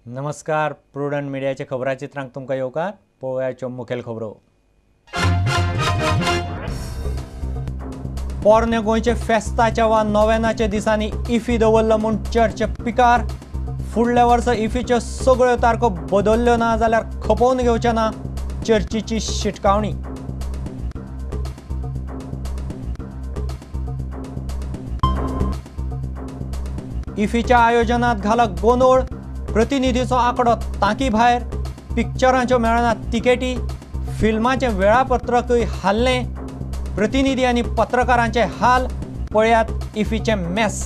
नमस्कार, प्रुडंट मिडियाचे खबराचित्रांक तुमकां येवकार. पळोवयाच्यो मुखेल खबरो. पोरणे गोंयचे फेस्ताच्या वा नोवेनाच्या दिसांनी इफी दवरलो म्हूण चर्च पिकार. फुडल्या वर्सा इफीच्यो सगळ्यो तारखो बदल्ल्यो ना जाल्यार खपोवन घेवचे ना, चर्चीची शिटकावणी. इफीच्या आयोजनात घाला गोंदळ, प्रतिनिधीचो आंकडो तांकी भायर, पिक्चरांच्यो मेळना तिकेटी, फिल्माचें वेळापत्रकूय हाल्लें, प्रतिनिधी आनी पत्रकारांचे हाल. पळयात इफीचें मेस.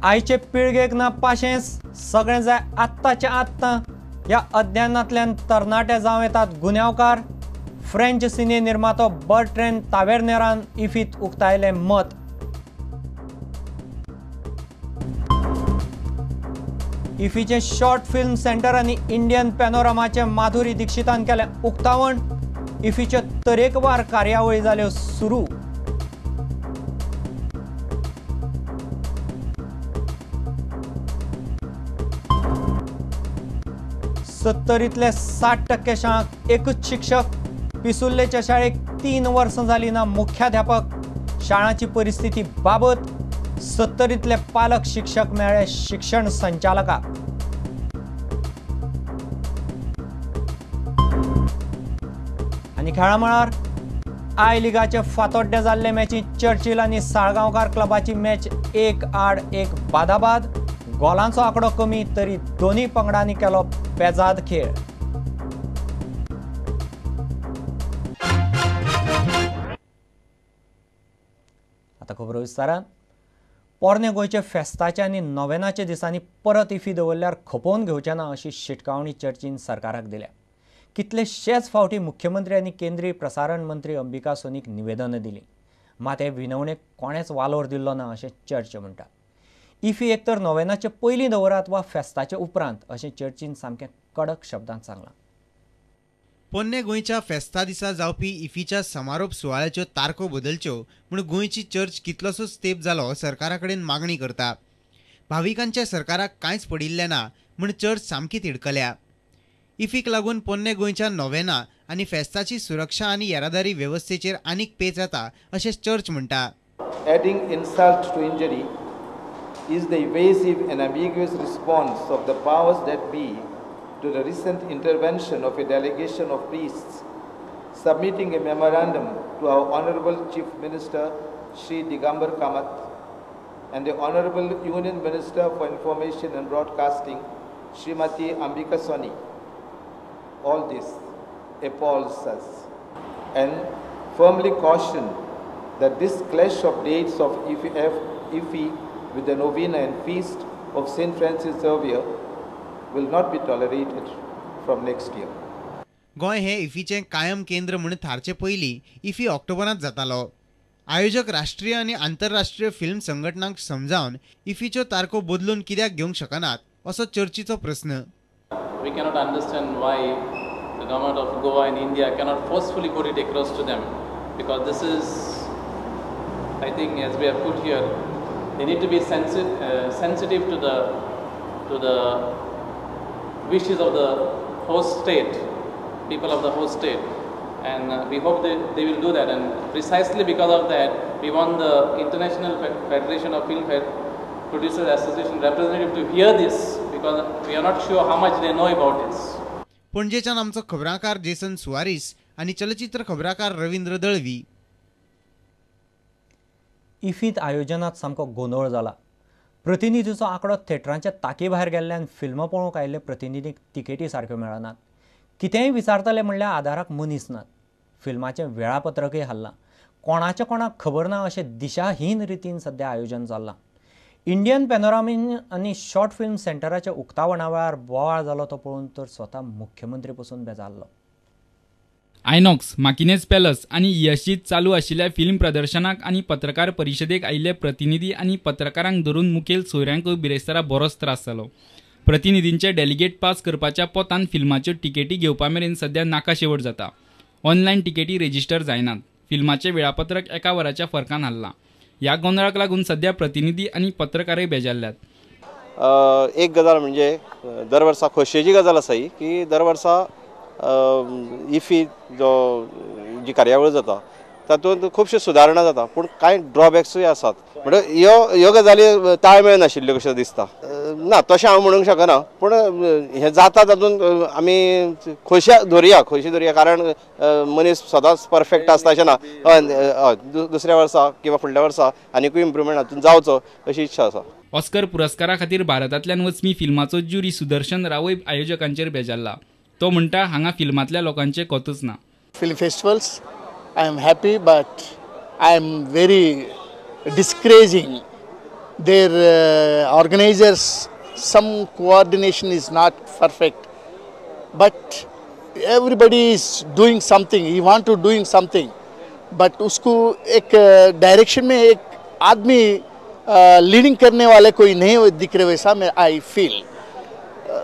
आयचे पिळगेक ना पाशेंस, सगळें जाय आत्ताचें आत्तां. ह्या अध्ययनांतल्यान तरणाटे जावं येतात गुन्यांवकार. फ्रेंच सिने निर्मातो बर्ट्रेन तावेर्नेरान इफीत उक्तायलें मत. इफीचें शॉर्ट फिल्म सेंटर आनी इंडियन पॅनोरमाचें माधुरी दीक्षितान केलें उक्तावण. इफीच्यो तरेकवार कार्यावळी जाल्यो सुरू. सत्तरींतले 60% शाळांक एकूच शिक्षक. पिसुर्लेच्या शाळेक 3 वर्सां जालीं ना मुख्याध्यापक. शाळांची परिस्थिती बाबत. सत्तरींतले पालक शिक्षक मेळ्ळे शिक्षण संचालकाक. आनी खेळा मळार I लिगाचे फातोड्डे जाल्ले मॅची चर्चिल आनी साळगांवकार क्लबाची मॅच 1-1 बादाबाद. गोलांचो आंकडो कमी तरी दोनूय पंगडांनी केलो पेजाद खेळ. आतां खबरो विस्तारान. पोरणे गोंयच्या फेस्ताच्या आनी नोवेनाच्या दिसांनी परत इफी दवरल्यार खपोवन घेवचे ना अशी शिटकावणी चर्चीन सरकाराक दिल्या. कितलेशेच फावटी मुख्यमंत्री आनी केंद्रीय प्रसारण मंत्री अंबिका सोनीक निवेदनां दिलीं, मात हे विनवणेक कोणेच वालोर दिल्लो ना अशें चर्च म्हणटा. इफी एक तर नोवेनाचे पयलीं दवरात वा फेस्ताचे उपरांत अशें चर्चीन सामकें कडक शब्दांत सांगलां. पोन्ने गोंयच्या फेस्ता दिसा जावपी इफीच्या समारोप सुवाळ्याच्यो तारखो बदलच्यो म्हूण गोंयची चर्च कितलोसोच तेंप जालो सरकारा कडेन मागणी करता. भाविकांच्या सरकाराक कांयच पडिल्लें ना म्हूण चर्च सामकी तिडकल्या. इफीक लागून पोन्ने गोंयच्या नोवेना आनी फेस्ताची सुरक्षा आनी येरादारी वेवस्थेचेर आनीक पेच येता अशें चर्च म्हणटा. Adding insult to injury is the evasive and ambiguous response of the powers that be to the recent intervention of a delegation of priests submitting a memorandum to our Honorable Chief Minister Shri Digambar Kamath and the Honorable Union Minister for Information and Broadcasting Srimati Ambika Soni. All this appalls us and firmly caution that this clash of dates of IFFI with the novena and feast of St. Francis Xavier will not be tolerated from next year. Goa हे इफीचें कायम केंद्र म्हूण थारचे पयलीं इफी ऑक्टोबरांत जातालो. आयोजक राष्ट्रीय आनी आंतरराष्ट्रीय फिल्म संघटनांक समजावन इफीच्यो तारखो बदलून कित्याक घेवंक शकनात असो चर्चीचो प्रस्न. We cannot understand why the government of Goa and India cannot forcefully put it across to them, because this is, I think, as we have put here, they need to be sensitive to the wishes of the host state, people of the host state, and we hope they will do that. And precisely because of that, we want the International Federation of Film Producers Association representative to hear this, because we are not sure how much they know about this. पणजेच्यान आमचो खबराकार Jason Soares आनी चलचित्र खबराकार रवींद्र दळवी. इफीत आयोजनात सामको गोंदळ जाला. प्रतिनिधीचो आंकडो थेटरांच्या ताकी भायर गेल्ल्यान फिल्मां पळोवंक आयिल्ले प्रतिनिधींक तिकेटी सारक्यो मेळनात. कितेंय विचारतले म्हणल्यार आदाराक मनीस नात. फिल्माचें वेळापत्रकय हाल्लां. कोणाचें कोणाक खबर ना अशें दिशाहीन रितीन सद्या आयोजन चल्लां. इंडियन पॅनोरामीन आनी शॉर्ट फिल्म सेंटराच्या उक्तावणा वेळार बोवाळ जालो तो पळोवन तर स्वता मुख्यमंत्री पसून बेजारलो. आयनॉक्स, माकिनेज पॅलस आनी ईएसजीत चालू आशिल्ल्या फिल्म प्रदर्शनाक आनी पत्रकार परिशदेक आयिल्ले प्रतिनिधी आनी पत्रकारांक धरून मुखेल सोयऱ्यांकूय बिरेस्तारा बरोच त्रास जालो. प्रतिनिधींचे डेलिगेट पास करपाच्या पोतान फिल्माच्यो तिकेटी घेवपा मेरेन सद्या नाका शेवट जाता. ऑनलायन तिकेटी रेजिस्टर जायनात. फिल्माचें वेळापत्रक एका वराच्या फरकान हाल्लां. ह्या गोंदळाक लागून सद्या प्रतिनिधी आनी पत्रकारय बेजारल्यात. एक गजाल म्हणजे दर वर्सा खोशयेची गजाल आसा ही की दर वर्सा इफी जो जी कार्यावळ जाता तातूंत खुबश्यो सुदारणा जाता, पूण कांय ड्रॉबॅक्सूय आसात. म्हणजे ह्यो गजाली ताळमेळ नाशिल्ल्यो कश्यो दिसता. ना तशें हांव म्हणूंक शकना, पूण हें जाता तातूंत आमी खोशी धरुया, खोशी धरुया, कारण मनीस सदांच परफेक्ट आसता अशें ना. हय, दुसऱ्या वर्सा किंवा फुडल्या वर्सा आनिकूय इम्प्रुवमेंट हातूंत जावचो अशी इच्छा आसा. ऑस्कर पुरस्कारा खातीर भारतांतल्यान वचपी फिल्माचो ज्युरी सुदर्शन रावय आयोजकांचेर बेजारला. तो म्हणटा हांगा फिल्मांतल्या लोकांचें कोतूच ना. Film festivals I am happy, but I am very discouraging their organizers. Some coordination is not perfect, but everybody is doing something. He want to doing something, but उसको एक डायरेक्शन में एक आदमी लीडिंग करने वाले कोई नहीं दिख रहे, वैसा मैं I feel.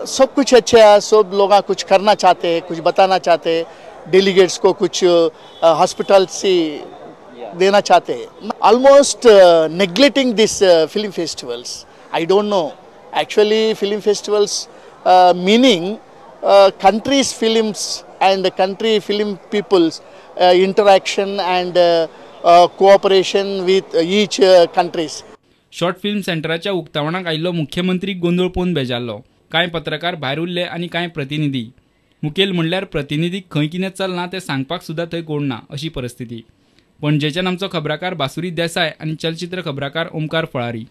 सब कुछ अच्छा है, सब लोग कुछ करना चाहते हैं, कुछ बताना चाहते हैं, डेलीगेट्स को कुछ हॉस्पिटल से देना चाहते हैं. Almost neglecting this film festivals. I don't know actually film festivals meaning countries films and country film peoples interaction and cooperation with each countries. Short film सेंटराच्या उक्तावणाक आयिल्लो मुख्यमंत्री गोंदळ पळोवन बेजारलो. कांय पत्रकार भायर उरले आनी कांय प्रतिनिधी. मुखेल म्हणल्यार प्रतिनिधीक खंय कितें चल्लां तें सांगपाक सुद्दां थंय कोण ना अशी परिस्थिती. पणजेच्यान आमचो खबराकार बासुरी देसाय आनी चलचित्र खबराकार ओमकार फळारी.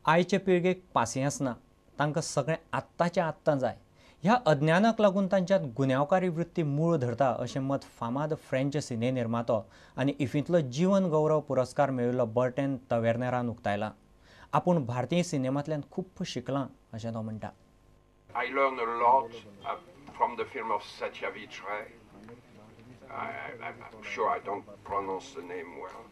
आयचे पिळगेक पासियेंस ना, तांकां सगळें आत्ताचें आत्तां जाय. ह्या अज्ञानाक लागून तांच्यांत गुन्यांवकारी वृत्ती मूळ धरता अशें मत फामाद फ्रेंच सिने निर्मातो आनी इफींतलो जीवन गौरव पुरस्कार मेळिल्लो बर्टेन तवेर्नेरान उक्तायला. आपूण भारतीय सिनेमांतल्यान खूब शिकलां अशें तो म्हणटा. I learned a lot from the film of Satyajit Ray. I'm sure I don't pronounce the name well.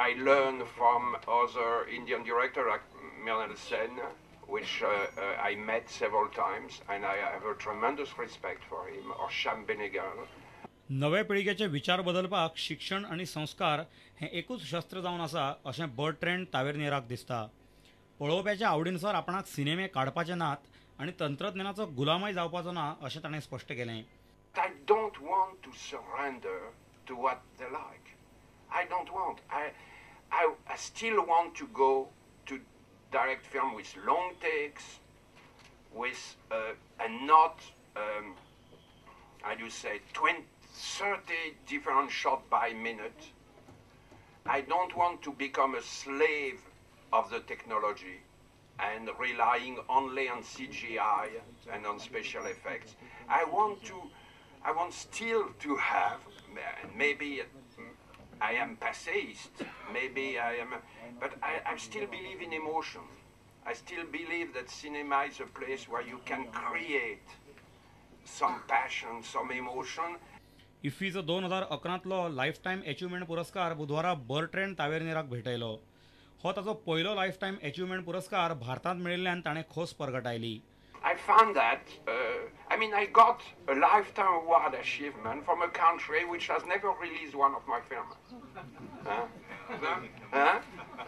I learned from other Indian directors like Mrinal Sen, which I met several times, and I have a tremendous respect for him, or Shyam Benegal. नवे पिळगेचे विचार बदलपाक शिक्षण आनी संस्कार हें एकूच शस्त्र जावन आसा अशें बर्ट्रेंड तावेर्नेराक दिसता. पळोवप्याच्या आवडीनुसार आपणाक सिनेमे काडपाचे नात आनी तंत्रज्ञानाचो गुलामय जावपाचो ना अशें ताणें स्पश्ट केलें. I don't want to surrender to what they like. I don't want. I still want to go to direct film with long takes, with and not how do you say 20, 30 different shots by minute. I don't want to become a slave of the technology and relying only on CGI and on special effects. I want still to have, maybe I am passéist, maybe I am, but I still believe in emotion. I still believe that cinema is a place where you can create some passion, some emotion. इफ्फीचो 2011तलो life time achievement पुरस्कार बुधवारा Bertrand तावेर्नेराक भेटयलो. हो ताचो पयलो life time achievement पुरस्कार भारतांत मेळिल्ल्यान ताणें खोस परगटायली. I found that, I mean, I got a lifetime award achievement from a country which has never released one of my films. Huh? Huh?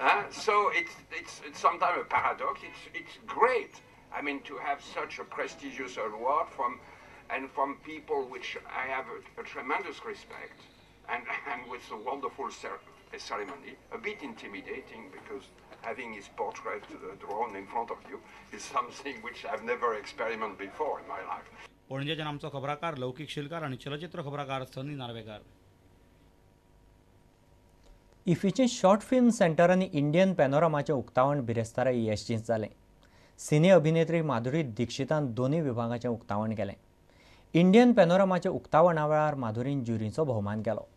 Huh? So it's sometimes a paradox. It's great, I mean, to have such a prestigious award from people which I have a tremendous respect, and with a wonderful ceremony, a bit intimidating because having his portrait drawn in front of you is something which I've never experimented before in my life. पणजेच्यान आमचो खबराकार लौकीक शिलकार आनी चलचित्र खबराकार Sunny Narvekar. इफीचें short film centre आनी Indian पॅनोरमाचें उक्तावण बिरेस्तारा ईएसजींत जालें. सिने अभिनेत्री माधुरी दीक्षितान दोनूय विभागाचें उक्तावण केलें. इंडियन पॅनोरमाच्या उक्तावणा वेळार माधुरीन ज्युरीचो भोवमान केलो.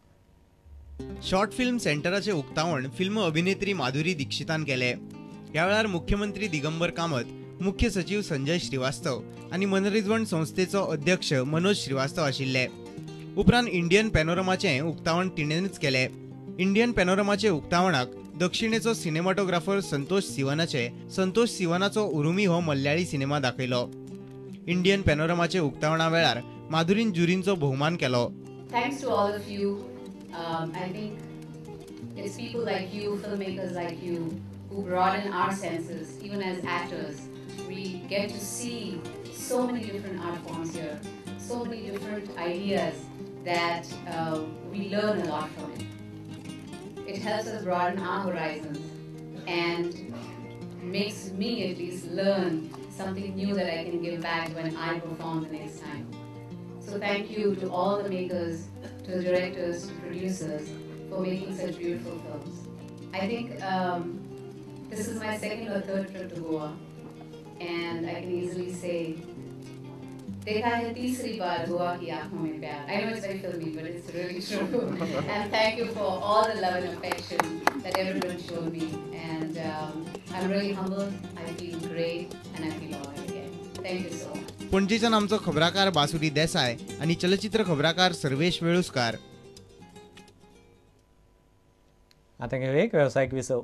शॉर्ट फिल्म सेंटराचें उक्तावण फिल्म अभिनेत्री माधुरी दीक्षितान केलें. ह्या वेळार मुख्यमंत्री दिगंबर कामत, मुख्य सचीव संजय श्रीवास्तव आनी मनरिजवण संस्थेचो अध्यक्ष मनोज श्रीवास्तव आशिल्ले. उपरांत इंडियन पॅनोरमाचें उक्तावण तिणेनच केलें. इंडियन पॅनोरमाचे उक्तावणाक दक्षिणेचो सिनेमाटोग्राफर संतोष सिवनाचो उरुमी हो मल्याळी सिनेमा दाखयलो. इंडियन पॅनोरमाचे उक्तावणा वेळार माधुरीन ज्युरींचो भोवमान केलो. Thanks to all of you. I think it's people like you, filmmakers like you, who broaden our senses, even as actors. We get to see so many different art forms here, so many different ideas that we learn a lot from it. It helps us broaden our horizons and makes me at least learn something new that I can give back when I perform the next time. So thank you to all the makers, to the directors, to producers for making such beautiful films. I think this is my second or third trip to Goa, and I can easily say, देखा है तीसरी bar Goa की आंखों में प्यार. I know it's very filmy, but it's really true. And thank you for all the love and affection that everyone showed me. And I'm really humbled. I feel great, and I feel honored again. Thank you so much. पणजेच्यान आमचो खबराकार बासुरी देसाय आनी चलचित्र खबराकार सर्वेश वेळुस्कार. आतां घेवया एक वेवसायीक विसव.